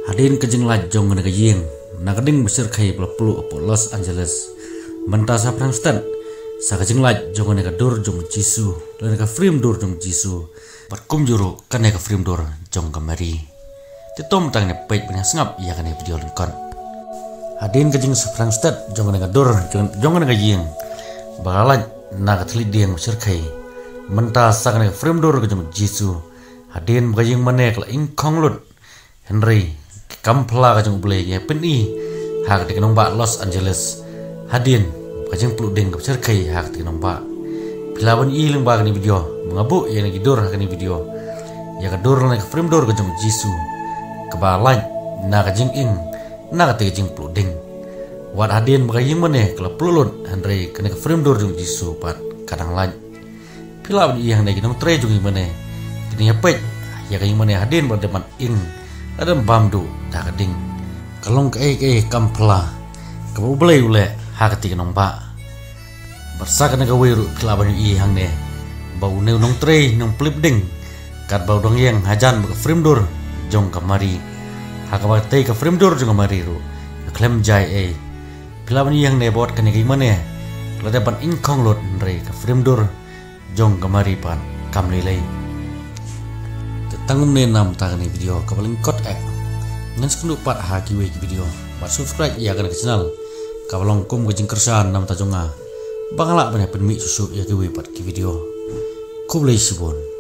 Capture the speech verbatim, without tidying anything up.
Hadien ka jinglait jong kane ka ïing na ka ding ba shyrkhei ba la pluh hapoh Los Angeles, mynta sa phrang stet sa ka jinglait jong kane ka dur jong u Jisu, lane ka frame door jong u Jisu, bad kumjuh ruh kane ka frame door jong ka Mari. Te to mynta ngin ïa peit bad ngin ïa sngap ïa kane ka video lyngkot. Hadien ka jingsa phrang stet jong kane ka dur jong, jong kane ka ïing ba la lait na ka thylliej dieng ba shyrkhei, mynta sa kane ka frame door ka jong u Jisu. Hadien ba ka ïingmane ka la ing khong lut, hynrei ka kam phylla ka jong U Blei ka ïa pyni ha katei ka nongbah Los Angeles hadien ba ka jingpluh ding kaba shyrkhei ha katei ka nongbah. Phi lah ban ïohi lyngba kane ka video ba nga buh ïa kane ka dur ha kane ka video, ïa ka dur lane ka frame door ka jong u Jisu kaba lait na ka jinging na katei ka jingpluh ding. Wat hadien ba ka ïingmane ka la pluh lut, hynrei kane ka frame door jong u Jisu pat ka dang lait. Phi lah ban ïohi hangne ki nongtrei jong ka ïingmane ki dang ïa peit ïa ka ïingmane hadien ba la dep ban ing, la dep ban bam duh da ka ding. Ka long kaei kaei ka kam phylla kaba U Blei u leh ha katei ka nongbah. Bad sa kane kawei ruh phi lah ban ïohi hangne ba une u nongtrei u nongpyllip ding katba u dang ïeng hajan bad ka frame door jong ka Mari, ha kaba katei ka frame door jong ka Mari ruh ka khlem jia ei. Phi lah ban ïohi hangne ba wat kane ka ïingmane ka la dep ban ing khong lut, hynrei ka frame door jong ka Mari pat kam lei lei. Te tang kumne na mynta kane ka video kaba lyngkot eh. Ngan sa ïakynduh pat ha kiwei ki video, bad subscribe ïa kane ka channel kaba long kum ka jingkyrshan na mynta jong nga ba nga lah ban ïa pynmih shuh shuh ïa kiwei pat ki video. Khublei shibun.